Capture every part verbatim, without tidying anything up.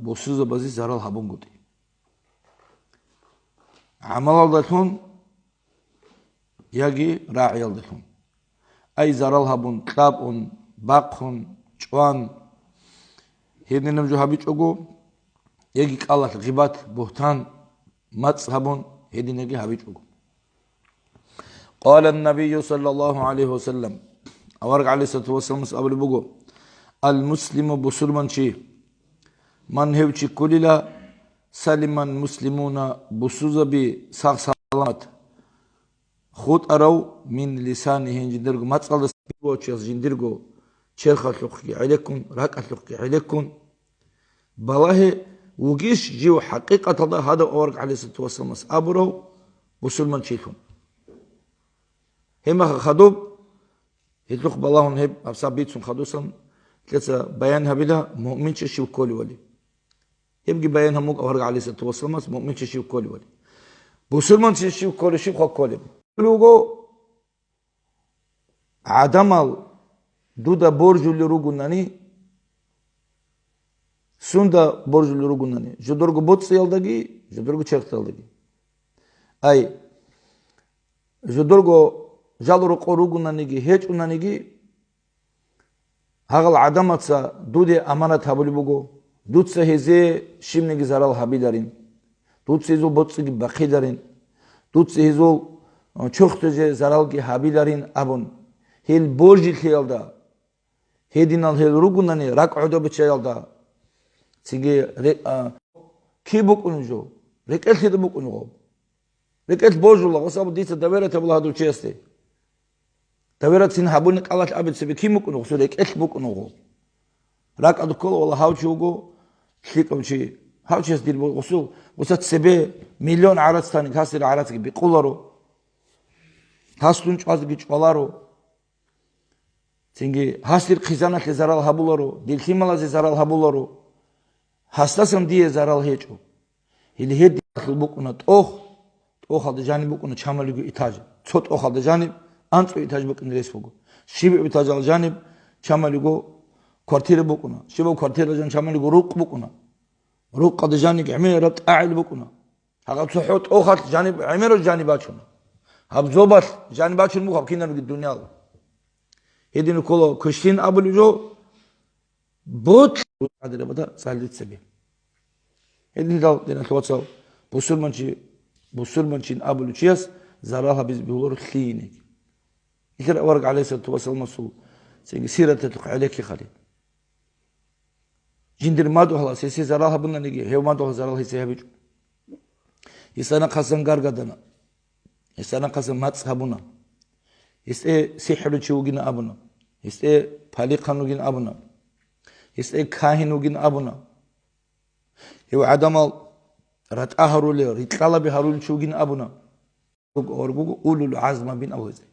бусурбабазе зарал гьабунгутӀи. ГӀамалалдалъун яги рагӀиялдалъун. Ай зарал гьабун, кьабун, бахъун, чӀван, гьединаб жо гьабичӀого, яги кӀалалъ гъибат, бугьтан, мацӀ гьабун, гьединаги гьабичӀого. Къала ннабийю саллаллагьу гӀалайгьи ва саллам, авараг гӀалайгьиссалату вассаламас абулеб буго: «Ал-муслиму», бусурманчи, «ман», гьев чи кколила, «салимал муслимуна», бусурбаби сах-саламат хутӀарав, «мин лисанигьи», жиндирго мацӀалдаса, бирбав чияс жиндирго черхалъухъги гӀенеккун, ракӀалъухъги гӀенеккун. Балагье, вугищ жив хӀакъикъаталда гьадав авараг гӀалайгьиссалату вассаламас абурав бусурманчилъун? Гьеб мехалъ хадуб, гьелъухъ балагьун гьеб гьабсагӀат бицун хадусан, нилъеца баян гьабила, муъминчи щив кколевали. Гьебги баян гьабун буго авараг гӀалайгьиссалату вассаламас муъминчи щив кколевали. Бусурманчи щив кколев, щибха кколеб? Руго, гӀадамал дуда боржулел ругунани, сунда боржулел ругунани, жодорго боцӀиялдаги, жодорго черхалдаги. Ай, жодорго жал-рокъор ругунаниги, гьечӀонаниги, гьагъал гӀадамаца дуде аманат гьабулеб буго, дуца гьезие щибниги зарал гьабиларин, дуца гьезул боцӀиги бахъиларин, дуца гьезул, э, чурхдезе заралги гьабиларин абун, гьел божилъиялда, гьединал гьел ругунани ракӀ гӀодобиччаялда, цинги ре-, а, киб букӀун жо, рекӀелъида букӀун гъоб. РекӀелъ божула, гъос абу дица доверие гьабула гьадув чиясде. Доверие цин гьабуни кӀалалъ абе цебе кин букӀун, гъосул рекӀелъ букӀун гъо. РакӀалда ккола, вала, гьав чи вуго лъикӀав чи. Гьав чияс дир бо-, гъосул, гъоса цебе миллион гӀарац тани, гьасир гӀарацги бикъуларо. Гьасдун чӀвазги чӀваларо. Цинги гьасир хъизаналъе зарал гьабуларо, дир лъималазе зарал гьабуларо. Гьасдасан дие зарал гьечӀо. Гьеле гьединалъул букӀуна тӀох, тӀохалда жаниб букӀуна чамалиго этаж. Цо тӀохалда жаниб анцӀго этаж букӀине рес буго. Щибаб этажалда жаниб чамалиго квартира букӀуна. Щибаб квартиралда жаниб чамалиго рукъ букӀуна. Рукъалда жаниб гӀемераб тӀагӀел букӀуна. Гьагъаб цохӀо тӀохалъ жаниб, гӀемераб жаниб бачуна. Гьаб зобалъ жаниб бачун буго гьаб кинабги дуниял. Гьедин ккола квешлъин абулеб жо, боцӀ-, гӀадирабада цӀалица бе. Гьединлъидал, диналъул вацал, бусурманчи, бусурманчин абулев чияс зарал гьабизе бегьуларо лъиениги. Нилъер авараг гӀалайгьиссалату вассаламасул цинги сираталъухъ гӀенекке хали. Жиндир мадугьалас гьесие зарал гьабунаниги, гьев мадугьалас зарал гьесие гьабичӀо. Гьесда нахъасан гаргадана. Гьесда нахъасан мацӀ гьабуна. Гьесде сихӀручи вугин абуна. Гьесде палихъан вугин абуна. Гьесде кагьин вугин абуна. Гьев гӀадамал ратӀа гьарулел, рикьалаби гьарулев чи вугин абуна. Руго, руго улул гӀазмабин абузе.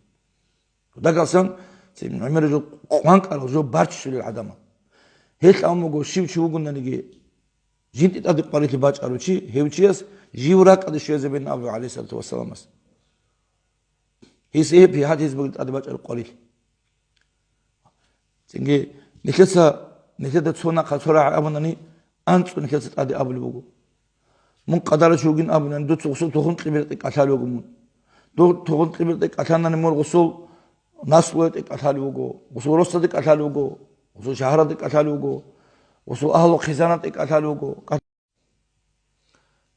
Дагъасан, цин гӀемер жо къванкъарал, жо барччулел гӀадамал. Гьел амуго щив чи вугонаниги, жинди тӀаде къварилъи бачӀарав чи, гьев чияс жив ракӀалде щвезабин абу, гӀалайгьиссалату вассаламас. Гьес гьеб гьадис бугин тӀаде бачӀараб къварилъи. Цинги нилъеца, нилъеда цо нахъа цо рагӀи абунани, анцӀго нилъеца тӀаде абулеб буго. Мун къадарачи вугин абунани, дуца гъусул тухум-кьибил тӀекӀалъалев вуго мун. Дур тухум-кьибил тӀекӀалъанани, мун гъусул наслуе тӀекӀалъалев вуго, гъусул росаде кӀалъалев вуго, гъусул шагьараде кӀалъалев вуго, гъусул агьлу хъизанат тӀекӀалъалев вуго.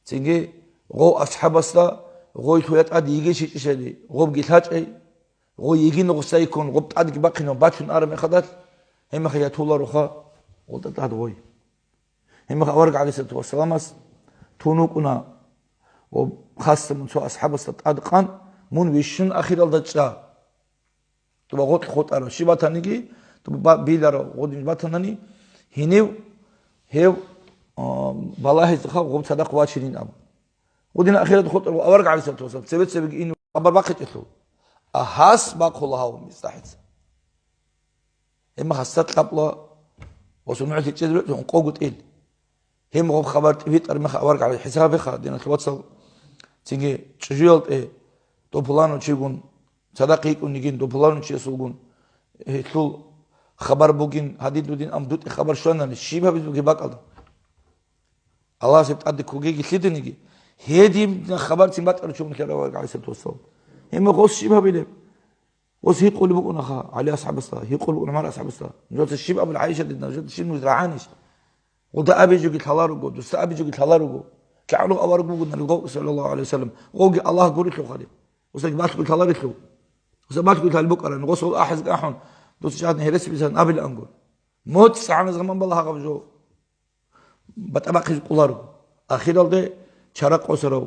Цинги гъов асхӀабасда гъой лъуя тӀад йигей щичӀищали, гъобги лъачӀай, гъой йигин гъусайккун, гъоб тӀадги бахъинав бачун араб мехалдалъ, гьеб мехалъ ятулароха гъолда тӀад гъой. Гьеб мехалъ авараг гӀалайгьиссалату вассаламас тун вукӀуна ва хасса мун цо асхӀабасда тӀад къан, мун вищун ахиралда чӀа. Дуба гъоркь хутӀарав щиб батаниги, дуба ба-, биларав гъодин батанани, гьенив гьев, а, балагьизеха гъоб цадахъ вачинин абун. Гъодин ахират хутӀарав авараг гӀалайгьиссалату вассалам, цебе-цебеги ин хабар бахъичӀелъул. А гьас бахъула гьав мицӀахӀица. Гьеб мехалъ гьасда кьабула ва сунугӀлъи чӀезабе ункъого тӀил. Гьеб гъоб хабар тӀибитӀар меха авараг гӀалайгьи хӀисаб беха, диналъул вацал, цинги чӀужуялде, дов пуланав чигун, цадахъ йикӀун йигин, дов пуланав чиясулгун, гьелъул хабар бугин, гьадин дудин, ам дутӀи хабар щванани, щиб гьабиз бугеб бакӀалда? Аллагьас гьеб тӀаде ккогеги лъидениги, гьедин хабарцин батӀарав чи вугилан авараг, гӀалайгьиссалату вассалам. Гьеб гъос щиб гьабилеб? Гъос гьикъулеб букӀунаха ГӀали асхӀабасда, гьикъулеб букӀун ГӀумар асхӀабасда. Нужеца щиб абулеб, ГӀайшатида, нужеца щиб, нуж рагӀанищ? Гъуда абизе жоги лъаларого, досда абизе жоги лъаларого. КигӀан авараг вугони гъов, саллаллагьу гӀалайгьи вассалам. Гъовги Аллагь гурелъул хадуб. Гъосдаги балъго лъаларелъул. Гъосда балъго лъалеб букӀараб, гъос гъов ахӀизеги ахӀун, дос жагьадин гьересизе абилаангун. МоцӀ гӀамал заман бала гьагъаб жо. БатӀа-бахъизе кӀоларо. Ахиралде чара къосарав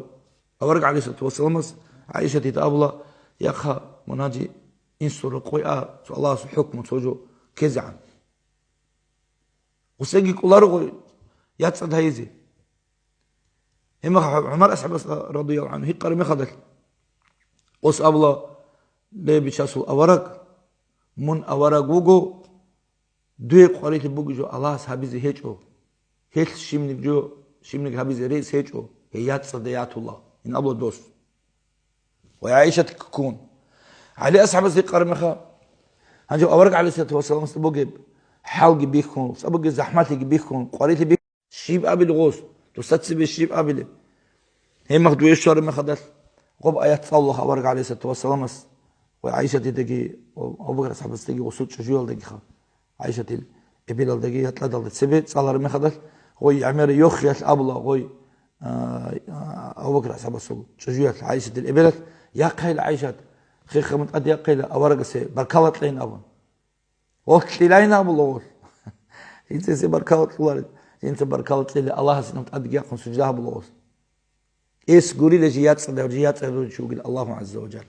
авараг, гӀалайгьиссалату вассаламас ГӀайшатида абула: «Яха, мун гьанже инсул рокъой а, цо Аллагьасул хӀукму цо жо ккезегӀан». Гъусеги кӀоларо гъой яцӀцӀад гьайизе. Гьеб мехалъ ГӀумар асхӀабас, радияллагьу гӀангьу, гьикъараб мехалдалъ, гъос абула: «Ле, бичасул авараг, мун авараг вуго, дуе къварилъи бугеб жо Аллагьас гьабизе гьечӀо, гьелъ щибниги жо, щибниги гьабизе рес гьечӀо, гьей яцӀцӀаде ятула», — ин абула дос. Ва ГӀайшат ккун. ГӀали асхӀабас гьикъараб мехалъ, гьанже авараг, гӀалайгьиссалату вассаламасда бугеб хӀалги бихьун, цӀа бугеб захӀмалъиги бихьун, къварилъи бихьун, щиб абилеб гъос, досда цебе щиб абилеб? Гьеб мехалъ дуе щвараб мехалдалъ, гъоб аят цӀалула авараг, гӀалайгьиссалату вассаламас, ва ГӀайшатидаги, ва Абу Бакр асхӀабасдаги гъосул чӀужуялдагиха. ГӀайшатил эбелалдаги гьатӀадалда цебе цӀалараб мехалдалъ, гъой гӀемер йохиялъ абула, гъой, а, а, Абу Бакр асхӀабасул чӀужуялъ, ГӀайшатил эбелалъ: «Яхъайила, ГӀайшат, хехабун тӀаде яхъайила, аварагасе баркала кьейин», — абун. Гъолъ кьелайин абула гъолъ. Жинцасе баркала кьоларел, жинца баркала кьела, Аллагьасе тӀадеги яхъун сужда гьабула гъолъ. Эс гурила жий яцӀцӀад гьавулев, жий яцӀцӀад гьавулев чи вугила Аллагьу гӀазза ва жалла.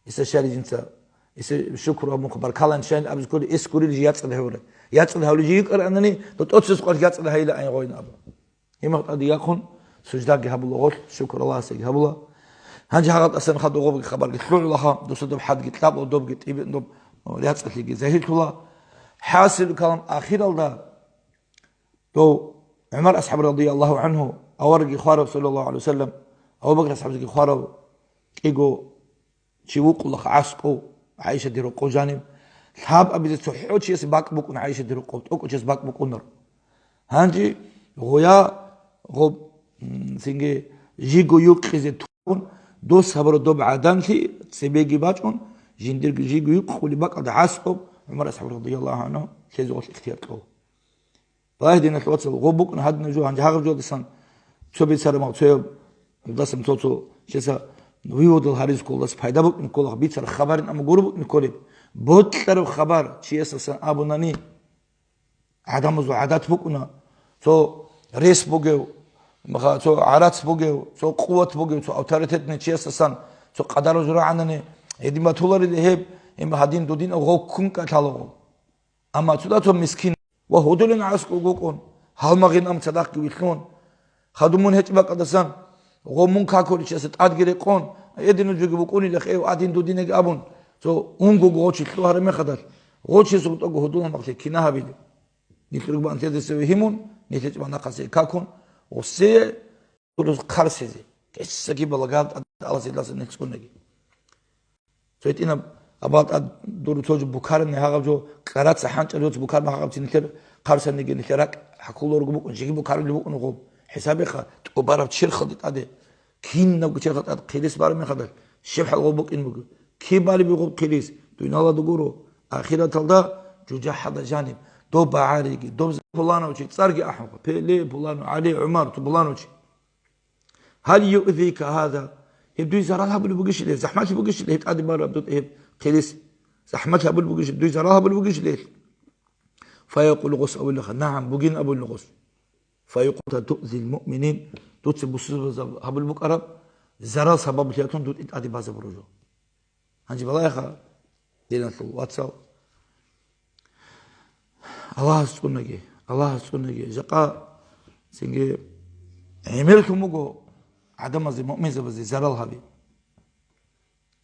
Иса щай жинца, иса шукру абун, баркалаин щай абизе кколеб, эс гурила жий яцӀцӀад гьавурай. ЯцӀцӀад гьавулев жий йикӀаранани, дов тӀоцебесеб къоялъ яцӀцӀад гьайила ай гъойин абу. Гьеб мехалъ тӀаде яхъун суждаги гьабула гъолъ, шукру Аллагьасеги гьабула. Гьанже гьагъал тӀасан хадуб гъобги хабарги лъугӀулаха, досда доб хӀадги кьабула, добги тӀибитӀун доб ряцӀцӀалъиги загьирлъула. ХӀасил калам, ахиралда дов ГӀумар асхӀаб, радияллагьу гӀангьу, аварагги хварав, саллаллагьу гӀалайгьи вассалам, Абу Бакр асхӀабзеги хварав, кӀиго чи вукъулаха аскӀов, ГӀайшатил рокъов жанив. Лъабабизе цохӀо чиясе бакӀ букӀун ГӀайшатил рокъов, тӀокӀав чиясе бакӀ букӀунар. Гьанже гъоя гъоб, м, цинги жиго юкъизе тун, дос гьабураб доб гӀаданлъи цебеги бачӀун, жиндирги жиго юкъулеб бакӀалда гӀаскӀоб ГӀумар асхӀаб, радияллагьу гӀангьу, лъезе гъолъ ихтияр кьола. Балагье, диналъул вацал, гъоб букӀун гьадинаб жо, гьанже гьагъаб жоялдасан цо бицараб мехалъ цояб, гьелдасан цо-цо чиясда выводал гьаризе кколдаса пайда букӀине ккола, бицараб хабарин, амма гуро букӀине кколеб. Бокьараб хабар чиясдасан абунани, гӀадамазул гӀадат букӀуна, цо рес бугев, ха-, цо гӀарац бугев, цо къуват бугев, цо авторитетный чиясдасан цо къадараб жо рагӀанани, гьедин батуларила гьеб, гьеб гьадин дудин гъов ккун ккалъалаго. Амма цо да цо мискин ва гьудулин аскӀов вукӀун, гьалмагъин ам цадахъги вилълъун, хадуб мун гьечӀеб бакӀалдасан, гъо мун какуричиясе тӀадги рекъон, гьединаб жоги букӀунила хев, гьадин дудинеги абун, цо унго гъочи лъугьараб мехалдалъ, гъочиясул тӀого гьудул гьалмагълъи кина гьабилеб? Нилъ ругбан лъезесев гьимун, нилъ гьечӀеб нахъасе какун, гъосие Гурус хъарсизе, гьесаги балагьал тӀад Аллагьас гьелдаса нилъ цӀунаги. Цо гьитӀинаб абал тӀад дур цо жо букарани, гьагъаб жо кӀараца хӀанчӀарав жоц букараб гьагъаб цин нилъер хъарсаниги, нилъер ракӀ хӀакуларго букӀун, жеги букарулеб букӀун гъоб. ХӀисабеха, тӀубараб черхалде тӀаде, кинабго черхалде тӀад хъилис бараб мехалда, щиб хӀал гъоб букӀин буго. Киб балеб гъоб хъилис, дуниялалда гуро, ахираталда жужахӀалда жаниб, доб багӀариги, доб пуланав чи цӀарги ахӀун, Пеле, пуланав, ГӀали, ГӀумар, цо пуланав чи. Гьал юъзика гьаза? Гьеб дуй зарал гьабулеб бугищ гьелъ, захӀмалъи бугищ гьелъ гьеб тӀаде бараб дуд гьеб хъилис? ЗахӀмалъи гьабулеб бугищ, дуй зарал гьабулеб бугищ гьелъ? Фаякъулу гъос абулеха, нагӀам, бугин абулел гъос. Фаякъулу туъзил муъминин, дуца бусурбабазда гьабулеб букӀараб зарал сабаблъиялъун дуд тӀаде базабураб жо. Гьанже балагьеха, диналъул вацал. Аллагьас цӀунаги, Аллагьас цӀунаги. Жакъа цинги гӀемерлъун буго гӀадамазе, муъминзабазе зарал гьаби.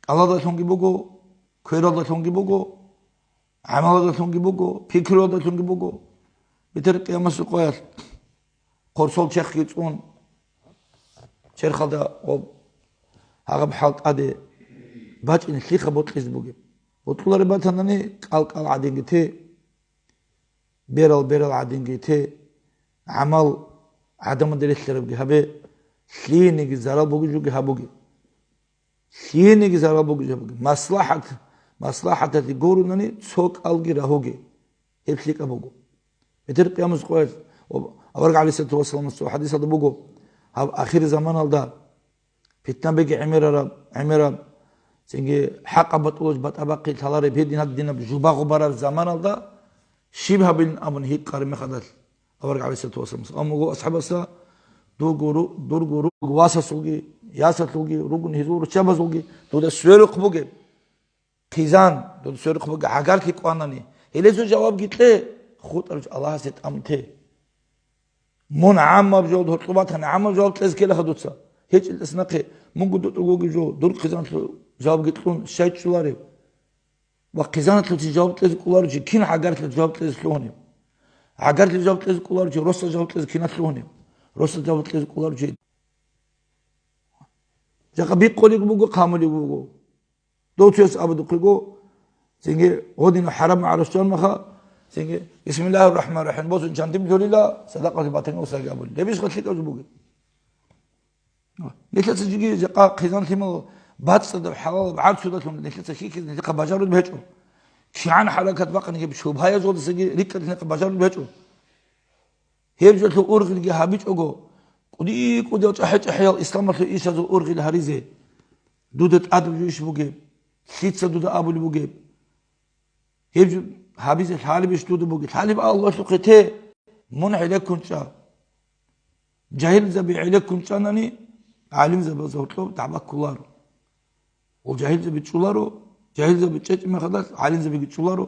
КӀаладалъунги буго, квералдалъунги буго, гӀамаладалъунги буго, пикруялдалъунги буго. Бетер къиямасул къоялъ хъорсол черхги цӀун, черхалда гъоб гьагъаб хӀал тӀаде бачӀине лъиха бокьизе бугеб? Бокьулареб батанани, кӀал-кӀал гӀадинги те, берал-берал гӀадинги те, гӀамал гӀадамазда релълъарабги гьабе, лъиениги зарал бугеб жоги гьабуге. Лъиениги зарал бугеб жоги гьабуге. Маслахат, маслахаталъе гурунани цо кӀалги рагьуге. Гьеб лъикӀаб буго. Бетер Къиямас къоялъ, авараг гӀалайгьиссалату вассаламасул хадисалда буго, гьаб ахир заманалда питнабиги гӀемерараб, гӀемераб, цинги хӀакъаб батӀулач батӀа бахъи лъалареб гьединаб динаб жубагъу бараб заманалда щиб гьабилин абун гьикъараб мехалъ авараг гӀалайгьиссалату вассаламас. Амма асхӀабасда дуго ру-, дурго руго васасулги, ясалъулги, ругун гьезул руччабазулги дуда сверухъ бугеб. Хъизан, дуда сверухъ бугеб гӀагарлъи кӀванани, гьелезул жавабги кье, хутӀарав Аллагьасе тӀаму те. Мун гӀаммаб жо, гьоркьоб батани гӀаммаб жаваб кьезе ккелаха дуца. ГьечӀел тӀаса нахъе, мунго дутӀа вугев жо, дур хъизаналъул жавабги кьун щай чӀоларев? Ва хъизаналъулъе жаваб кьезе кӀоларев чи кин гӀагарлъи жаваб кьезе лъугьунев? ГӀагарлъи жаваб кьезе кӀоларев чи росас жаваб кьезе киналъ лъугьунев? Росас жаваб кьезе кӀоларев чи. Жакъа бикъулеб буго, хъамулеб буго. Дов цояс абулеб буго, цинги гьодинаб хӀарам гӀараш чӀван маха, цинги, «Бисмиллагьир рахӀманир рахӀим», босун чандим лъолила, садакъалъе батани усаги абули. Гьебищха лъикӀаб жо бугеб? Нилъеца жиги жакъа хъизан-лъимал бацӀцӀадаб, хӀалалаб гӀарцудалъун нилъеца хьихьизе нилъехъа бажарулеб гьечӀо. КигӀан хӀаракат бахъани гьеб шубгьаялъулъ нилъехъа бажарулеб гьечӀо. Гьеб жолъул ургъелги гьабичӀого, кӀуди-кӀудиял чӀахӀи-чӀахӀиял исламалъул ишазул ургъел гьаризе, дуда тӀадаб жо иш бугеб, лъица дуда абулеб бугеб? Гьеб жо гьабизе лъалебищ дуда бугеб? Лъалеб Аллагьасухъе те, мун гӀелеккун чӀа. Жагьилзаби гӀелеккун чӀанани, гӀалимзабазда гьоркьоб дагӀба кколаро. Ва жагьилзаби чӀоларо, жагьилзаби чӀечӀеб мехалъ гӀалимзабиги чӀоларо.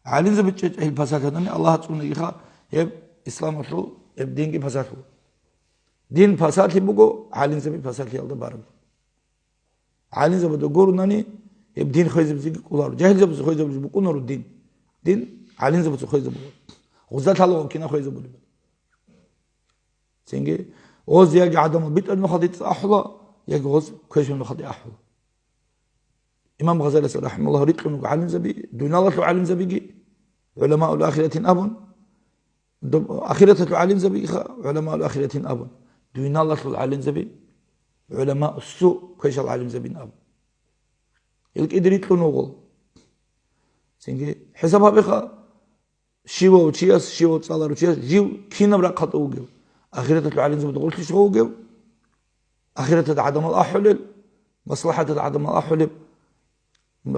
ГӀалимзаби чӀечӀеб гьел пасалъанани Аллагь цӀунегиха, гьеб исламалъул, гьеб динги пасалъула. Дин пасалъи буго, гӀалимзаби пасалъиялда бараб. ГӀалимзабада гурунани, гьеб дин хвезабизеги кӀоларо. Жагьилзабазе хвезабулеб букӀунаро дин. Дин гӀалимзабазе хвезабула. Гъузда лъалаго кина хвезабулеб. Цинги, гъоз яги гӀадамал битӀараб нухалде ахӀула, яги гъоз квешаб нухалде ахӀула. Имам Гъазалияс, рахӀимагьуллагь, рикьун руго гӀалимзаби, дуниялалъул гӀалимзабиги, гӀуламаул ахиратин абун, доб-, ахираталъул гӀалимзабигиха, гӀуламаул ахиратин абун, дуниялалъул гӀалимзаби, гӀуламаусу квешал гӀалимзабин абун. Ил кӀиде рикьун руго. Цинги, хӀисаб гьабеха, щивав чияс, щивав цӀаларав чияс жив кинаб рахъалда вугев? Ахираталъул гӀалимзабазда гъорлъищ вугев? Ахираталда гӀадамал ахӀулел, маслахӀаталда гӀадамал ахӀулеб?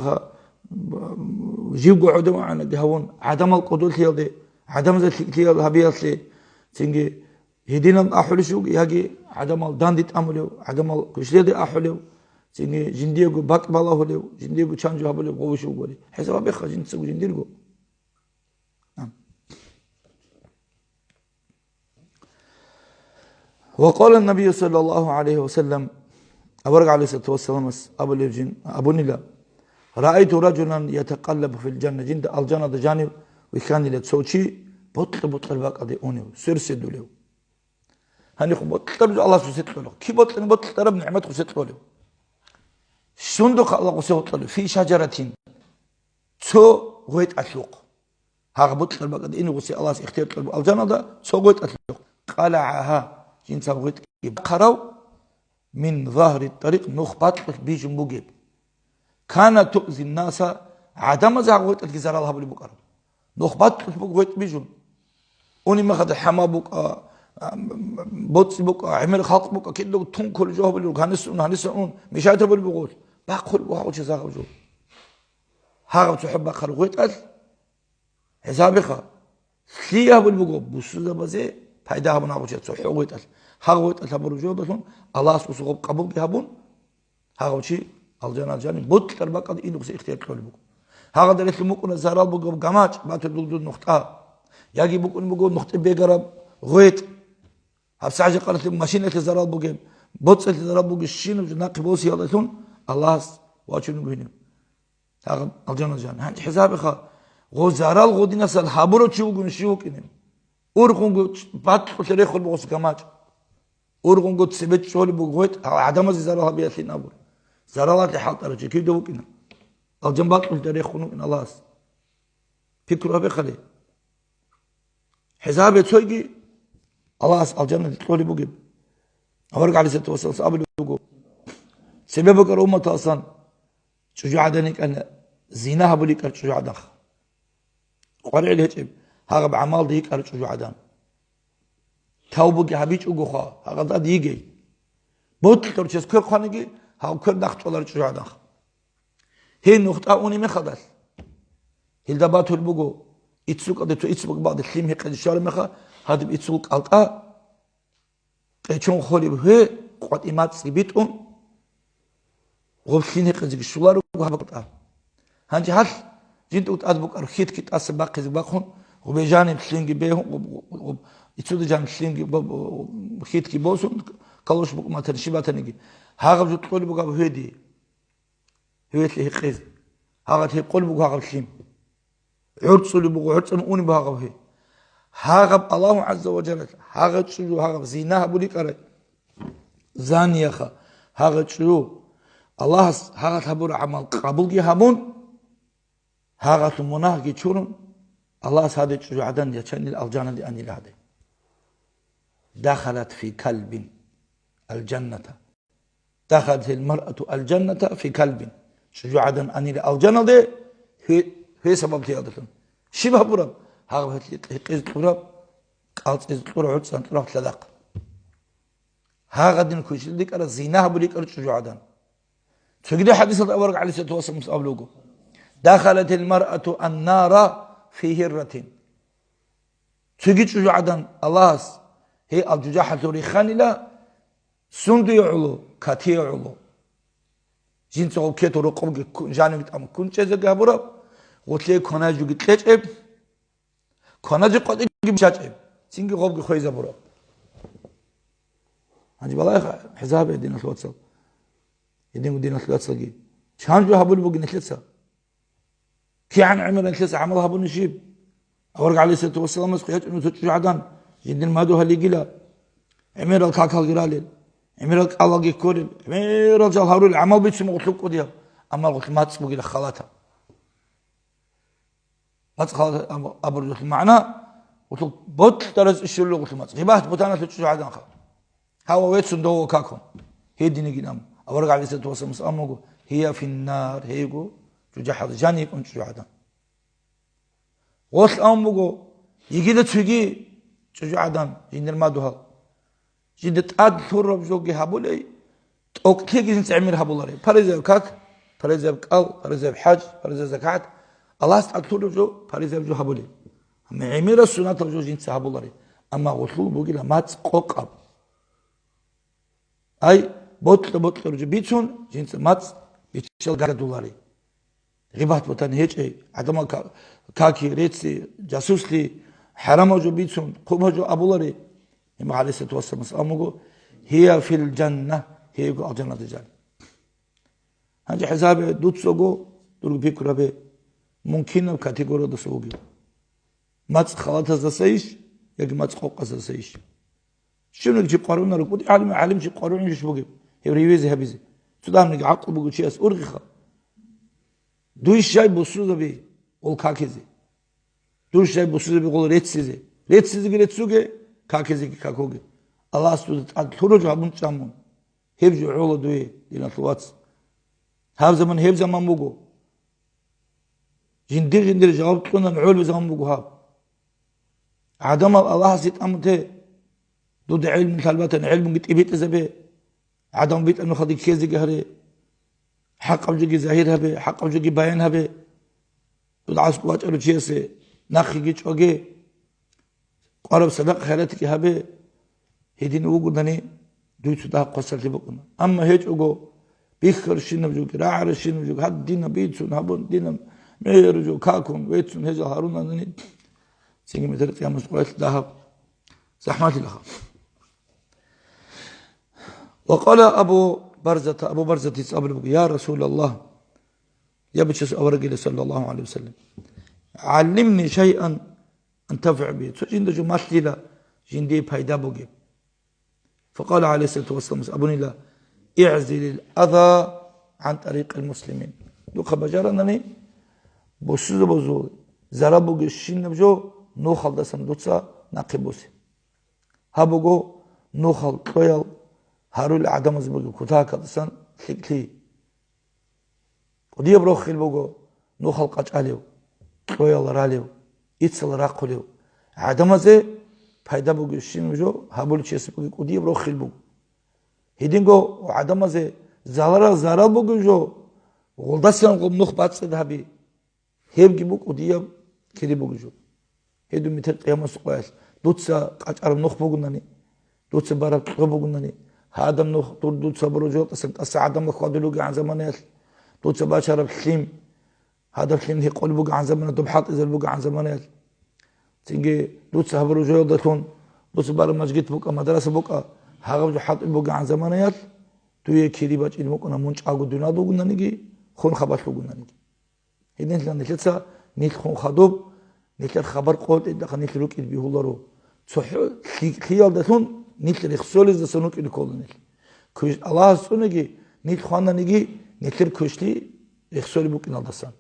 Ха-, б-, живго гӀодов гӀанаги гьавун, гӀадамал кӀодолъиялде, гӀадамазда лъикӀлъиял гьабиялъе, цинги гьединал ахӀулищ вугев, яги гӀадамал данде тӀамулев, гӀадамал квешлъиялде ахӀулев, цинги жиндиего бакӀ балагьулев, жиндиего чанжу гьабулев гъовищ вуголи? ХӀисаб гьабеха жинцаго жиндирго. Ва къала набию саллаллагьу гӀалайгьи ва саллам, авараг гӀалайгьиссалату вассаламас абулев жин, абунила: «Раайту ражулан ятакъаллабу фил жанна», жинда алжаналда жанив вихьанила цо чи бокьа-бокьараб бакӀалде унев, сверседулев. Гьанихъ бокьараб жо Аллагьас гъусе кьолеб. Киб бокьани бокьараб нигӀмат гъусе кьолеб? Сундухъ Аллагь гъусе кьолеб? Фи шажаратин. Цо гъветӀалъухъ. Гьагъ бокьараб бакӀалде ин гъусе Аллагьас ихтияр кьолеб алжаналда цо гъветӀалъухъ. КъалягӀагьа, жинца гъветӀги бахъарав, мин загьри тарикъ, нух бакьулъ бижун бугеб. Кана туъзи ннаса, гӀадамазе гьагъ гъветӀалъги зарал гьабулеб букӀараб. Нух бакьулъ буго гъветӀ бижун. Унеб мехалда хӀама букӀа, а, боцӀи букӀа, гӀемер халкъ букӀа, кидаго тункулеб жо гьабулеб, гьаниса ун, гьаниса ун, мешать гьабулеб буго. Бахъулеб буго гьагъав чияс гьагъаб жо. Гьагъаб цохӀо бахъараб гъветӀалъ гьезабиха. Лъие гьабулеб буго? Бусурбабазе пайда гьабун гьагъав чияс цохӀо гъветӀалъ. Гьагъ гъветӀалъ гьабураб жоялдалъун Аллагьас гъусул гъоб къабулги гьабун, гьагъав чи алжан-алжани бокьараб бакӀалде ин гъусе ихтияр кьолеб буго. Гьагъалда релълъун букӀуна зарал бугеб гамачӀ, батулеб буго нухтӀа. Яги букӀун буго нухтӀе бегараб гъветӀ. ГьабсагӀат жакъа релълъун машиналъе зарал бугеб, боцӀалъе зарал бугеб, щинаб жо нахъе босиялдалъун Аллагьас вачун буго гьениб. Гьагъаб алжан-алжани. Гьанже хӀисабиха, гъо зарал гъодинасал гьабурав чи вугин щив вукӀинеб? Ургъунго бакьулъе рехун буго гъос гамачӀ. Ургъунго цебе чӀолеб буго гъветӀ, гьал гӀадамазе зарал гьабиялъин абур. Заралалъе хӀалтӀарав чи кивда вукӀина? Алжан бакьулъе рехун вукӀин Аллагьас. Пикру гьабехъали. ХӀисабе цойги Аллагьас алжанаде кьолеб бугеб? Авараг гӀалайгьиссалату вассаламас абулеб буго: цебе букӀараб умматалдасан чӀужугӀадан йикӀана, зина гьабулев йикӀарав чӀужугӀаданха. КъваригӀел гьечӀеб гьагъаб гӀамалда йикӀарав чӀужугӀадан. Тавбуги гьабичӀогоха, гьагъадад йигей. Бокьарав чияс квер хъваниги, гьав квер нахъчӀваларав чӀужугӀаданха. Гьей нухда унеб мехалдалъ, гьелда батулеб буго, иццукалде цо иццукалде лъим гьекъезе щвараб мехалъ, гьадиб иццул кӀалтӀа къечон холеб гьве къватӀи мацӀги битӀун, гъоб лъим гьекъезеги щоларого гьаб кӀалтӀа. Гьанже гьалъ жинда тӀад букӀараб хьитги тӀаса бахъизе бахъун, гъубе жаниб лъимги бегьун, гъоб, гъоб, гъоб, иццуда жаниб лъимги бо-, бо-, хьитги босун, калош букӀун батани, щиб батаниги. Гьагъаб жо кьолеб буго гьаб гьведе. Гьевелъе гьекъезе. Гьагъад гьекъолеб буго гьагъаб лъим. ГӀорцӀулеб буго, гӀорцӀун унеб буго гьагъаб гье. Гьагъаб Аллагьу гӀазза ва жаллалъ, гьагъа чӀужу, гьагъаб зина гьабулев йикӀарай занияха, гьагъа чӀужу, Аллагьас гьагъалъ гьабураб гӀамал къабулги гьабун, гьагъалъул мунагьги чурун, Аллагьас гьаде чӀужугӀадан ячанила, алжанаде анила гьаде. Дахалат фи калбин алжанната. Дахалатил маръату алжанната фи калбин. ЧӀужугӀадан анила алжаналде гье-, гьеб сабаблъиялдалъун. Щиб гьабураб? Гьагъаб гьекъезе кьураб, кӀалцӀизе кьураб, гӀорцӀан кьураб лъадахъ. Гьагъадин квешлъи йикӀараб, зина гьабулев йикӀарав чӀужугӀадан. Цогидаб хӀадисалда авараг гӀалайгьиссалату вассаламас абулеб буго: «Дахалатил маръату аннара фи гьирратин». Цоги чӀужугӀадан Аллагьас гьей ал-жужахӀалъув рихханила, сундуе гӀоло, катие гӀоло. Жинца гъоб кету рокъобги ку-, жанивги тӀам кунчӀезеги гьабураб, гъолъие кваназе жоги кьечӀеб, кваназе къватӀиги биччачӀеб, цинги гъобги хвезабураб. Гьанже балагьеха, хӀисабе, диналъул вацал. Гьединго диналъул вацалги. Чан жо гьабулеб бугин нилъеца? КигӀан гӀемерал нилъеца гӀамал гьабуни щиб? Авараг гӀалайгьиссалату вассаламас хъвечӀун цо чӀужугӀадан, жиндир мадугьал йигила, гӀемерал какалги ралел, гӀемерал кӀалалги кколел, гӀемерал жал гьарулел, гӀамал бицун гъулъул кӀудияб, амма гъулъ мацӀ бугила халатаб. МацӀ халатаб абуралъул магӀна, гъулъул бокьараз ишулел гъулъул мацӀ. Гъибат бутаналъул чӀужугӀаданха. Гьава вецун дов какун. Гьединигин ам. Авараг гӀалайгьиссалату вассаламас абун буго: «Гьия финнар», гьейго, жужахӀалда жан йикӀун чӀужугӀадан. Гъолъ абун буго, йигила цоги чӀужугӀадан, жиндир мадугьал. Жинда тӀад лъураб жоги гьабулей, тӀокӀлъиги жинца гӀемер гьабуларей. Паризаяб как, паризаяб кӀал, паризаяб хӀаж, паризаяб закат, Аллагьас тӀад лъураб жо, паризаяб жо гьабулей. Амма гӀемерал суннатал жо жинца гьабуларей. Амма гъулъул бугила мацӀ къокъаб. Ай, бокьа-бокьараб жо бицун, жинца мацӀ биччал гагадуларей. Гъибат бутан гьечӀей, гӀадамал ка-, каки, рецци, жасусли, хӀарамал жо бицун, хъубал жо абуларей. Имам гӀалайгьиссалату вассаламас абун буго: «Гьия фил жанна», гьейго алжаналда жан. Гьанже хӀисабе, дуцаго дурго пикру гьабе, мун кинаб категориялдаса вугев? МацӀ халатаздасайищ яги мацӀ къокъаздасайищ? Щивниги чи къваригӀунаро, кӀудияв гӀалим, гӀалим чи къваригӀунищ бугеб гьев ревизия гьабизе? Цо дагьабниги гӀакълу бугев чияс ургъиха. Дуй щай бусурбаби гъол какизе? Дуй щай бусурбаби гъол реццизе? Реццизеги реццуге, какизеги какуге. Аллагьас дуда тӀад лъураб жо гьабун чӀамун. Гьеб жо гӀола дуе, диналъул вац. Гьаб заман гьеб заман буго. Жиндир-жиндир жаваб кьунан гӀолеб заман буго гьаб. ГӀадамал Аллагьасе тӀамун те, дуда гӀелму лъалбатани, гӀелмуги тӀибитӀизабе, гӀадамал битӀа нухалде ккезеги гьаре, хӀакъаб жоги загьир гьабе, хӀакъаб жоги баян гьабе, дуда аскӀов вачӀарав чиясе нахъеги чӀваге. Къвараб садакъа-хайратги гьабе, гьедин вугодани, дуй цо дагь хъвасарлъи букӀуна. Амма гьечӀого, бихьарщинаб жоги, рагӀаращинаб жоги, гьадинаб бицун гьабун, динаб мегьараб жо какун, вецун гьезал гьарунани, цинги метер къиямас къоялъ дагьаб захӀмалъилаха. Ва къала Абу Барзата, Абу Барзатица абулеб буго: «Я Расулаллагь», я Бичасул аварагила, саллаллагьу гӀалайгьи ва саллам, «гӀаллимни шайъан антафигӀу бигьи». Цо жинда жо малъила, жиндие пайда бугеб. Факъала гӀалайгьиссалату вассаламас абунила: «ИгӀзилил аза гӀан тӀарикъил муслимин». Духъа бажаранани, бусурбабазул зарал бугебщинаб жо нухалдасан дуца нахъе босе. Гьаб буго нухал кьоял гьарулел гӀадамазе бугеб кутакалдасан лъикӀлъи. КӀудияб рохел буго нухал къачӀалев, кьоял ралев, иццал рахъулев. ГӀадамазе пайда бугебщинаб жо гьабулев чиясе бугеб кӀудияб рохел буго. Гьединго гӀадамазе заларал зарал бугеб жо, гъолдасан гъоб нух бацӀцӀад гьаби. Гьебги букӀу дияб кири бугеб жо. Гьедин метер къиямасеб къоялъ дуца къачӀараб нух бугунани, дуца бараб кьо бугунани, гьадаб нух дур дуца бураб жоялдасан тӀаса гӀадамал хьвадулев вугегӀан заманаялъ, дуца бачараб лъим, гьадаб лъим гьекъолеб бугегӀан замана, доб хӀалтӀизараб бугегӀан заманаялъ. Цинги дуца гьабураб жоялдалъун, дуца бараб мажгит букӀа, мадраса букӀа, гьагъаб жо хӀалтӀулеб бугегӀан заманаялъ, дуе кири бачӀин букӀуна мун чӀаго дунял бугунаниги, хун хабалъ бугунаниги. Гьединлъидал нилъеца нилъ хун хадуб, нилъер хабар къотӀидахъа нилъ рукӀин бигьуларо. ЦохӀо лъикӀлъиялдалъун нилъ рехсолездасан рукӀин ккола нилъ. Квеш-, Аллагьас цӀуниги, нилъ хвананиги, нилъер квешлъи рехсолеб букӀиналдасан.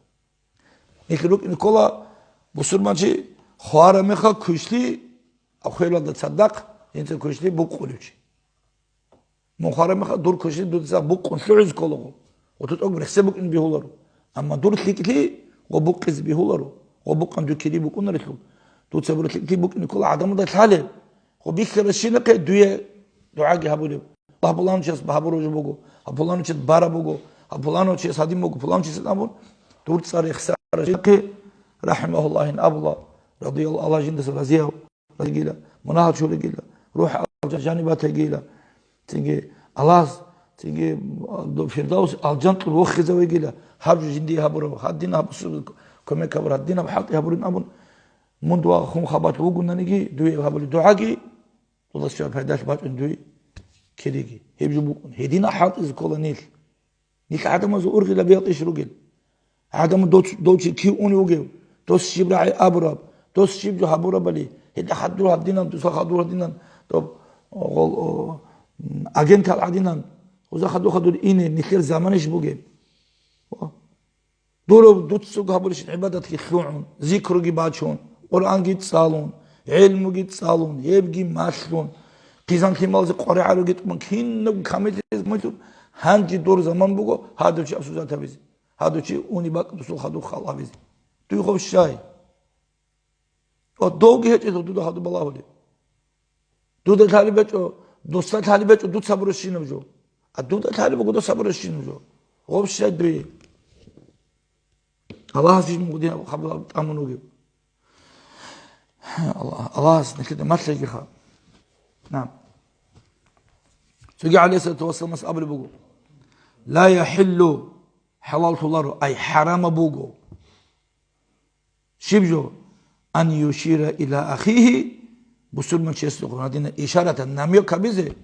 Нилъ рукӀин ккола бусурманчи хвараб мехалъ квешлъи, ахиралда цадахъ, жинца квешлъи букъулев чи. Мун хвараб мехалъ дур квешлъи дуца букъун лъугӀизе кколаго, гъутӀу тӀокӀ рехсей букӀин бигьуларо. Амма дур лъикӀлъи гъо букъизе бигьуларо, гъо букъан дур кири букӀунарелъул. Дуца бур лъикӀлъи букӀин ккола гӀадамалда лъалеб, гъо бихьаращинахъе дуе дугӀаги гьабулеб. Аллагь, пуланав чияс гьабураб жо буго, гьаб пуланав чияс бараб буго, гьаб пуланав чияс гьадин буго, пуланав чияс гьадин абун, дур цӀар рехсаращинахъе, рахӀимагьуллагьин абула, радияллагьу, Аллагь жиндаса разияв. Гила, мунагьал чуригила, рухӀ алжан жаниб батагила. Цинги Аллагьас, цинги, а, Фирдавс алжан кьур вохизавегила, гьаб жо жиндие гьабураб, гьадин гьаб-, кумек гьабур, гьадин гьаб хӀалтӀи гьабурин абун, мун дуа хун хабалъ вугунаниги, дуе гьабули дугӀаги, дулас жо пайдалъ бачӀун дуе кириги. Гьеб жо букӀун. Гьедина хӀалтӀизе ккола нилъ. Нилъ гӀадамазул ургъилабиялъ иш ругел. ГӀадамал дов-, дов чи кив унев вугев, дос щиб рагӀи абураб, дос щиб жо гьабурабали, гьелда хадур гьадинан, дуса хадур гьадинан, доб, гъол, о, м, агентал гӀадинан, гъуза хадур-хадур ине, нилъер заманищ бугеб. О, дурав дуццуг гьабурищ гӀибадатги лъугӀун, зикруги бачун, Къуръанги цӀалун, гӀелмуги цӀалун, гьебги малъун, хъизан-лъималазе къваригӀаруги тӀубан, кинаб камиллъизе мугьлу, гьанже дур заман буго гьадав чи абсузат гьабизе. Гьадав чи уни бакӀ дусул хадуб халкъ гьабизе. Дуй хъов щай? Ва довги гьечӀелъул дуда хадуб балагьулеб. Дуда лъалеб гьечӀо, досда лъалеб гьечӀо дуца буращинаб жо. А дуда лъалеб буго дос гьабуращинаб жо. Гъов щай дуе? Аллагьас жин мугъ дин хабар тӀамун вугев. Аллагь-, Аллагьас нилъеда малъигиха. Нагь. Цоги гӀалайгьиссалату вассаламас абулеб буго: «Ла яхӀиллу», хӀалаллъуларо, ай хӀарама буго. Щиб жо? «Ан юшира иля ахихи», бусурманчиясда гьадина ишаратан намек гьабизе,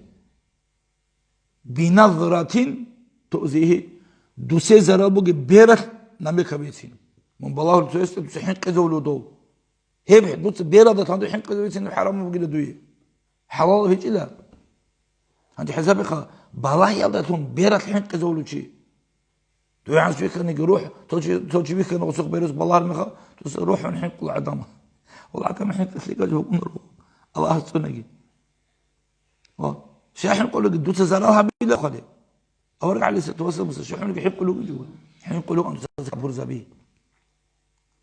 «биназратин туъзихи», дусе зарал бугеб бералъ намек гьабицин. Мун балагьулев цоясда дуца хӀинкъизавулев дов. Гьеб дуца бералда тандур хӀинкъизавицин хӀарам бугила дуе. ХӀалал гьечӀила. Гьанже хӀисабиха, балагьиялдалъун бералъ хӀинкъизавулев чи. Дуе гӀанс вихьаниги рухӀ, цо чи, цо чи вихьана гъусухъ берус балагьармиха, дуца рухӀун хӀинкъула гӀадамал. Валлагь, гьакъана хӀинкъи лъикӀал жо букӀунаро, Аллагьас цӀунаги. Ва щай хӀинкъулаги дуца зарал гьабила хъали. Авараг гӀалайгьиссалату вассаламас щай хӀинкъулаги хӀинкъулев, хӀинкъулев дуца капурзаби.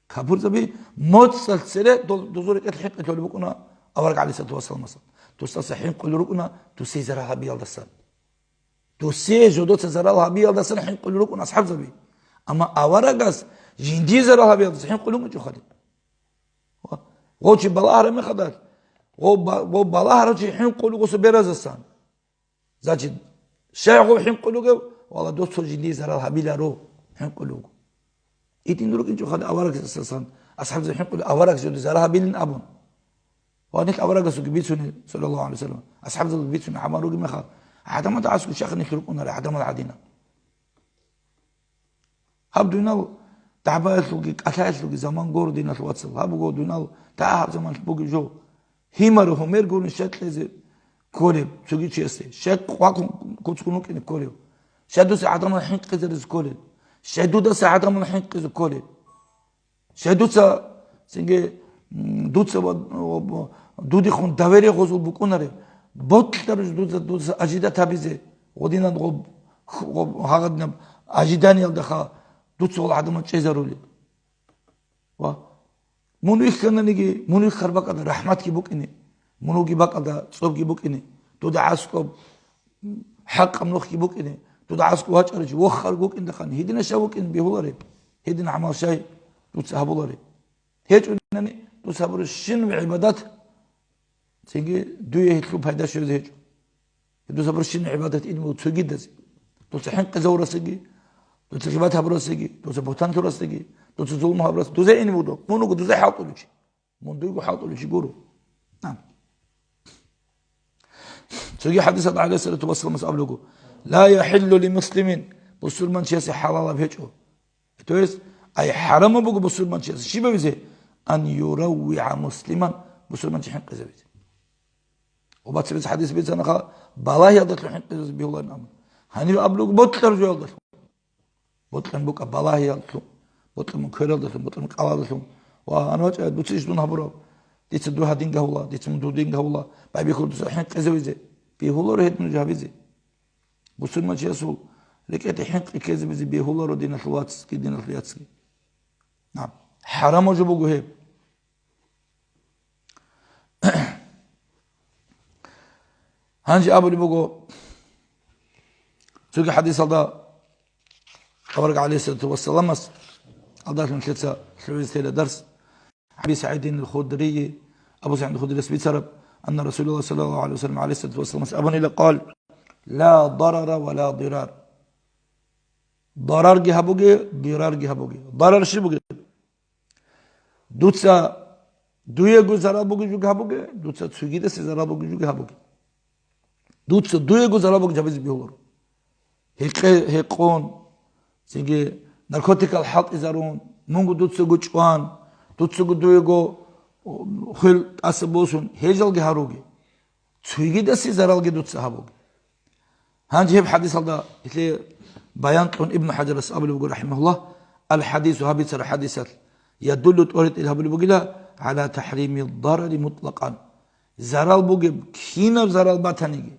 Капурзаби моцӀалъ цере дол-, дозул рекӀелъ хӀинкъи лъолеб букӀуна авараг гӀалайгьиссалату вассаламас. Дусдаса хӀинкъулел рукӀуна дусей зарал гьабиялдасан. Дусей жодоца зарал гьабиялдасан хӀинкъулел рукӀуна асхӀабзаби. Амма аварагас жиндие зарал гьабиялдаса хӀинкъулел рукӀинчӀо хъали. Гъо чи балагьараб мехалда, гъо ба-, гъо балагьарав чи хӀинкъулел гъосул беразасан. Значит, щай гъов хӀинкъулев вугев? Валлагь, дос цо жиндие зарал гьабиларо хӀинкъулев вуго. Гьедин рукӀинчӀо хъали аварагасасан, асхӀабзаби хӀинкъулев аварагас жодие зарал гьабилин абун. Ва нилъ аварагасулги бицунеб, саллаллагьу гӀалайгьи ва саллам, асхӀабзабазулги бицунеб гӀамал ругеб мехалъ, гӀадамазда аскӀов щай нилъ рукӀунарел гӀадамал гӀадинал. Гьаб дунял дагӀбаялъулги кӀалъаялъулги заман гуро, диналъ вацал. Гьаб буго дунял дагӀаб заман бугеб жо. Гьимер-гьумер гурони щай кьезе кколеб цоги чиясе, щай къвакӀун куцӀкӀун вукӀине кколев. Щай дуца гӀадамал хӀинкъизаризе кколел. Щай дудаса гӀадамал хӀинкъизе кколел. Щай дуца, цинги, м, дуца ва, ва, ва, дудехун доверие гъозул букӀунареб, бокьараб жо дуда, дуда ажидат гьабизе, гъодинан гъоб, гъоб гьагъадинаб ажиданиялдаха дуца гъол гӀадамал чӀезарулеб. Ва мун вихьананиги, мун вихьар бакӀалда рахӀматги букӀине, мун вугеб бакӀалда цӀобги букӀине, дуда аскӀоб хӀакъаб нухги букӀине, дуда аскӀоб вачӀарав чи вохарав вукӀиндахъан, гьединав щай вукӀин бегьулареб, гьедин гӀамал щай дуца гьабулареб? ГьечӀунани дуца гьабураб щинаб гӀибадат, цинги дуе гьелъул пайда щвезе гьечӀо. Дуца гьабураб щинаб гӀибадат ин буго цогидазе. Дуца хӀинкъизавурасдаги, дуца гъибат гьабурасдаги, дуца бугьтан лъурасдаги, дуца зулму гьабурас, дузе ин буго, мун вуго дузе хӀалтӀулев чи. Мун дуйго хӀалтӀулев чи гуро. А. Цоги хӀадисалда гӀалайгьиссалату вассаламас абулего: «Ла яхӀиллу ли муслимин», бусурманчиясе хӀалалаб гьечӀо. То есть, ай хӀарамаб буго бусурманчиясе щиб гьабизе? «Ан юраввигӀа муслиман», бусурманчи хӀинкъизабизе. Ва бацабиз хӀадис бицанаха, балагьиялдалъун хӀинкъизабизе бегьуларин абун. Гьанив абулего бокьараб жоялдалъун. Бокьун букӀа балагьиялъун, бокьун квералдалъун, бокьун кӀалалдалъун. Ва гьанвачӀа, дуца иш дун гьабураб? Дица дуе гьадин гьавула, дица мун дудин гьавула, байбихьур дуца хӀинкъизавизе. Бегьуларо гьедин жо гьабизе. Бусурманчиясул рекӀеде хӀинкъи ккезабизе бегьуларо диналъул вацги, диналъул яцги. Нагь, хӀарамаб жо буго гьеб. Гьанже абулеб буго, цоги хӀадисалда авараг гӀалайгьиссалату вассаламас, гьалдалъун лъица лъугӀизе тела дарс, Аби СагӀидин ал-Худрийи, Абу СагӀид ал-Худрияс бицараб, анна Расулаллагь саллаллагьу гӀалайгьи ва саллам гӀалайгьиссалату вассаламас абунила, къала: «Ла дарара ва ла дирар». Дарарги гьабуге, дирарги гьабуге. Дарар щиб бугеб? Дуца дуего зарал бугеб жо гьабуге, дуца цогидасе зарал бугеб жо гьабуге. Дуца дуего зарал бугеб жо гьабизе бегьуларо. Гьекъе-, гьекъон, цинги наркотикал хӀалтӀизарун, мунго дуцаго чӀван, дуцаго дуего хвел тӀаса босун, гьежалги гьаруге. Цогидасе заралги дуца гьабуге. Гьанже гьеб хӀадисалда гьелъие баян кьун Ибн ХӀажарас абулеб буго, рахӀимагьуллагь: «Ал-хӀадису», гьаб бицараб хӀадисалъ, «ядуллу», тӀоритӀел гьабулеб бугила, «гӀала тахӀрими дарари мутӀлакъан». Зарал бугеб, кинаб зарал батаниги,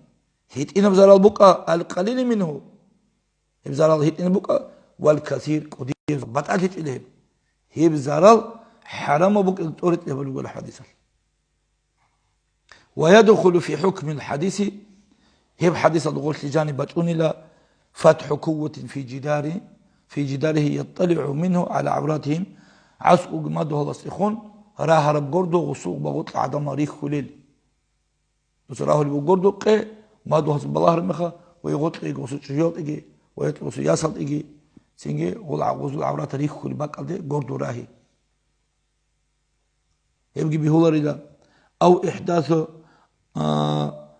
гьитӀинаб зарал букӀа, «ал-къалили мингьу», гьеб зарал гьитӀинаб букӀа, «вал-касир», кӀудияб, батӀалъичӀила гьеб. Гьеб зарал хӀарамаб букӀин тӀоритӀел гьабулеб бугила хӀадисалъ. «Ва ядхулу фи хӀукмил хӀадиси», гьеб хӀадисалда гъорлъе жаниб бачӀунила: «ФатхӀу кувватин фи жидари, фи жидарихи ятталигӀу мингьу гӀала гӀавратихим», аскӀоги мадугьаласдехун рагьараб гордо гъосул багъукьа гӀадамал рихьулел. Дуца рагьулеб буго гордо къе, мадугьалас балагьараб мехалъ, ва гъоркье гъосул чӀужуялдеги, ва гъоркье гъосул ясалдеги, цинги гъол-, гъозул гӀаврат рихьулеб бакӀалде гордо рагьи. Гьебги бегьуларила. Ав ихӀдасу, а,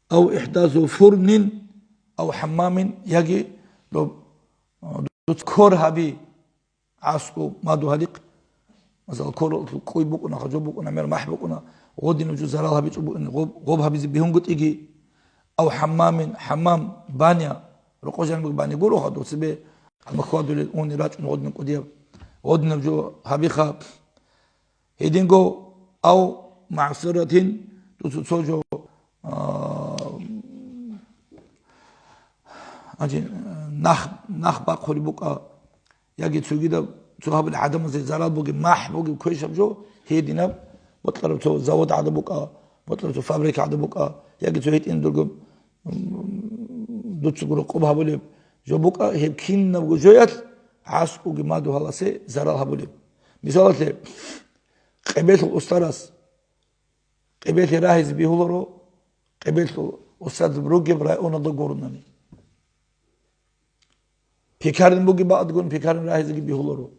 ав ихӀдасу фурнин, ав хӀаммамин, яги доб-, а, дуц кор гьаби, аскӀов мадугьалихъ. Масала, кор кӀуй букӀуна, хъажу букӀуна, мер махӀ букӀуна, гъодинаб жо зарал гьабичӀо букӀуна, гъоб, гъоб гьабизе бегьунгутӀиги, ав хӀаммамин, хӀаммам, баня, рокъо жаниб баня гуроха, дов цебе гьалмагьвадулел уни рачӀун гъодинаб кӀудияб. Гъодинаб жо гьабиха. Гьединго, ав магӀсиратин, дуца цо жо, а, гьанже, нах, нах бахъулеб букӀа, яги цогидаб, цо гьабулел гӀадамазе зарал бугеб, махӀ бугеб квешаб жо, гьединаб, бокьараб цо завод гӀадаб букӀа, бокьараб цо фабрика гӀадаб букӀа, яги цо гьитӀин дургаб, м, дуцаго рокъоб гьабулеб жо букӀа, гьеб кинабго жоялъ аскӀовги мадугьаласе зарал гьабулеб. Мисалалъе, къебелъул устарас къебелъе рагьизе бегьуларо, къебелъул устарзаб ругеб районалда гуронани. Пекарен бугеб бакӀалдегун пекарен рагьизеги бегьуларо.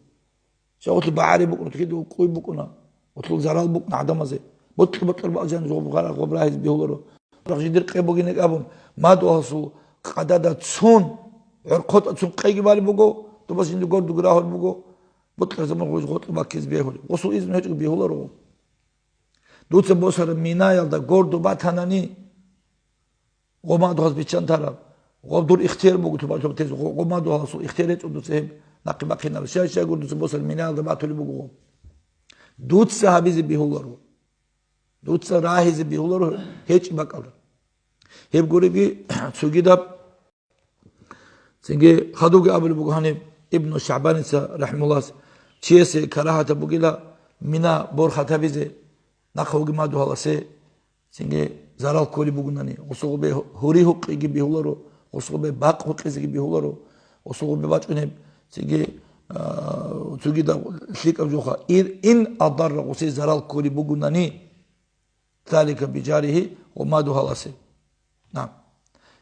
Жагьутлъи багӀари букӀуна, кида кӀуй букӀуна, гъорлъул зарал букӀуна гӀадамазе. Бокьа-бокьараб бакӀалде жаниб гъоб рагьизе бегьуларо. Рагъ жидер къе бугинеги абун, мадугьаласул къадада цун, гӀорхъотӀа цун къеги балеб буго, дубас жинда гордуги рагьулеб буго, бокьараб заман гъоз гъоркье баккизе бегьулеб. Гъосул изну гьечӀого бегьуларо. Дуца босараб минаялда гордо батанани, гъоб мадугьалас биччан тараб, гъоб дур ихтияр буго, тупа-тупа тез, гъо-, гъоб мадугьаласул ихтияр гьечӀо дуца гьеб нахъе бахъинараб. Щай-щайгур дуца босараб минаялда батулеб буго гъоб. Дуца гьабизе бигьуларо. Дуца рагьизе бигьуларо, гьечӀеб бакӀалда. Гьеб гуриги, цогидаб, цинги хадуги абулеб буго гьаниб Ибну ШагӀбаница, рахӀимагьуллагь, чиясе карагьатаб бугила мина борхатабизе, нахъа вугеб мадугьаласе, цинги зарал кколеб бугунани, гъусул гъубе гьури гьукъиги бигьуларо, гъусул гъубе бакъ гьукъизеги бигьуларо, гъусул гъубе бачӀунеб, цинги, а, цогидаб лъикӀаб жоха. Ир-, ин адарра, гъусе зарал кколеб бугунани, залика биджарихи, ва мадугьаласе. На.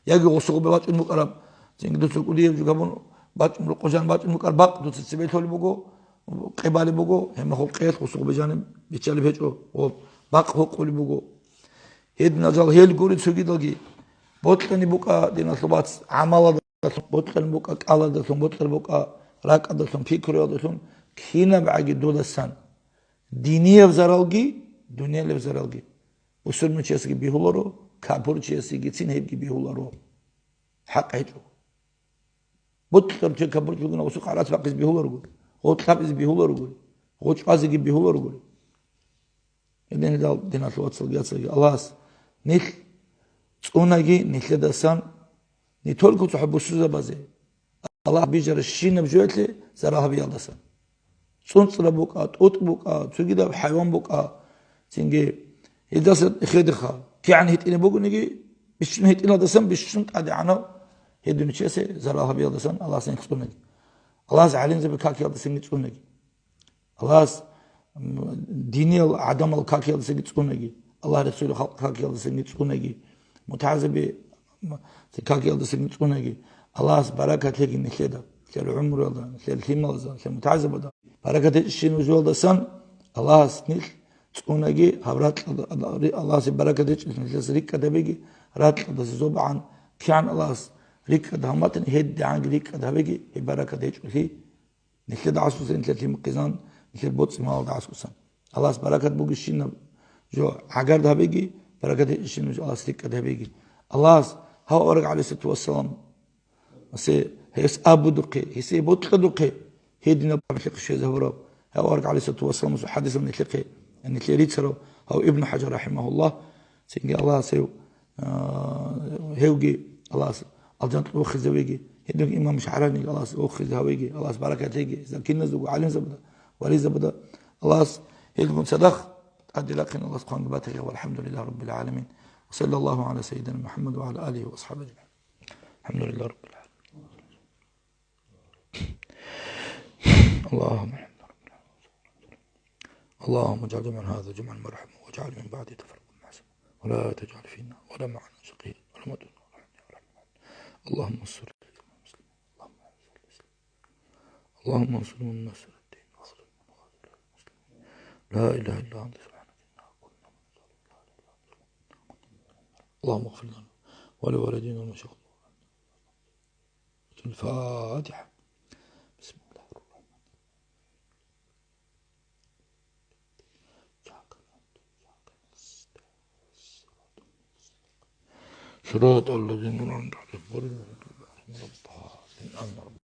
Яги гъусул гъубе бачӀун букӀараб, цинги дуца кӀудияб жо гьабун, бачӀун, рукъу жан бачӀун букӀар бакъ дуца цебе лъолеб буго, къебалеб буго, гьеб мехалъ къелъ гъусул гъубе жаниб биччалеб гьечӀо, ва бакъ гьукъулеб буго. Гьединал жал гьел гури цогидалги. Бокьани букӀа, диналъул вац, гӀамалалдалъун, бокьани букӀа кӀалдалъун, бокьани букӀа ракӀалдалъун, пикруялдалъун, кинабгӀаги дудасан, динияб заралги, дуниялаб заралги. Бусурманчиясги бигьуларо, капурчиясгицин гьебги бигьуларо. ХӀакъ гьечӀо. БутӀлъарчи капурчи бугина, гъусу къарацӀ бахъизе бигьуларгури, гъо кьабизе бигьуларгури, гъо чӀвазеги бигьуларгури. Гьединал, диналъул вацалги яцалги, Аллагьас нилъ цӀунаги, нилъедасан не только цохӀо бусурбабазе, Аллагь бижаращинаб жоялъе зарал гьабиялдасан. ЦӀунцӀра букӀа, тӀутӀ букӀа, цогидаб хӀайван букӀа, цинги гьелдаса хедеха, кигӀан гьитӀинаб бугониги, бищун гьитӀиналдасан бищун тӀадегӀанав гьединав чиясе зарал гьабиялдасан Аллагьас нилъ цӀунаги. Аллагьас гӀалимзаби какиялдасанги цӀунаги. Аллагьас, м, диниял гӀадамал какиялдасанги цӀунаги. Аллагь рехсолел халкъ какиялдасанги цӀунаги. МутагӀазаби, м, какиялдасанги цӀунаги. Аллагьас баракат лъеги нилъеда, нилъер гӀумруялда, нилъер лъималазда, нилъер мутагӀазабазда. Баракат гьечӀебщинаб жоялдасан Аллагьас нилъ цӀунаги, гьаб ракьалда, Аллагьасе баракат гьечӀелъ нилъеца рикӀкӀад гьабеги, ракьалдаса зобагӀан кигӀан Аллагьас рикӀкӀад гьабун батани, гьедигӀанги рикӀкӀад гьабеги, гьеб баракат гьечӀолъи. Нилъеда гӀасусан, нилъер лъимахъизан, нилъер боцӀи-малалда гӀасусан. Аллагьас баракат бугебщинаб жо гӀагарда гьабеги, баракат гьечӀебщинаб жо Аллагьас рикӀкӀад гьабеги. Аллагьас гьав авараг гӀалайгьиссалату вассалам, гьес абудухъе, гьесие бокьадухъе, гьединаб гьабилъухъе щвезабураб. Гьав авараг гӀалайгьиссалату вассаламасул хӀадисал нилъехъе, нилъее рицарав гьав Ибну ХӀажар рахӀимагьуллагь, цинги Аллагьас гьев, а, гьевги Аллагьас алжанкь вохизавеги, гьединги имам ШагӀраниги Аллагьас вохизавеги, Аллагьас баракат лъеги, закиназулго гӀалимзабада, вализабада Аллагьас гьелгун цадахъ тӀадилахъин Аллагьас хъванги батаги, валхӀамдулиллагьи раббил гӀаламин. Ва саллаллагьу гӀала сайидина МухӀаммад ва гӀала алигьи ва асхӀабигьи ажмагӀин. АлхӀамдулиллагьи раббил гӀаламин. اللهم اللهم اجعل جمعنا هذا جمعا مرحوما، واجعل من بعده تفرقا معصوما، ولا تجعل فينا ولا معنا شقيا ولا مطرودا ولا محروما يا أرحم الراحمين. اللهم انصر الإسلام والمسلمين. اللهم انصر الإسلام. اللهم انصر من نصر الدين واخذل من خذل المسلمين. لا إله إلا أنت سبحانك إنا كنا من الظالمين. لا إله إلا أنت سبحانك. اللهم اغفر لنا ولوالدينا ولمشايخنا. الفاتحة. بسم الله الرحمن الرحيم. صراط الذين أنعمت عليهم غير المغضوب عليهم ولا الضالين. آمين.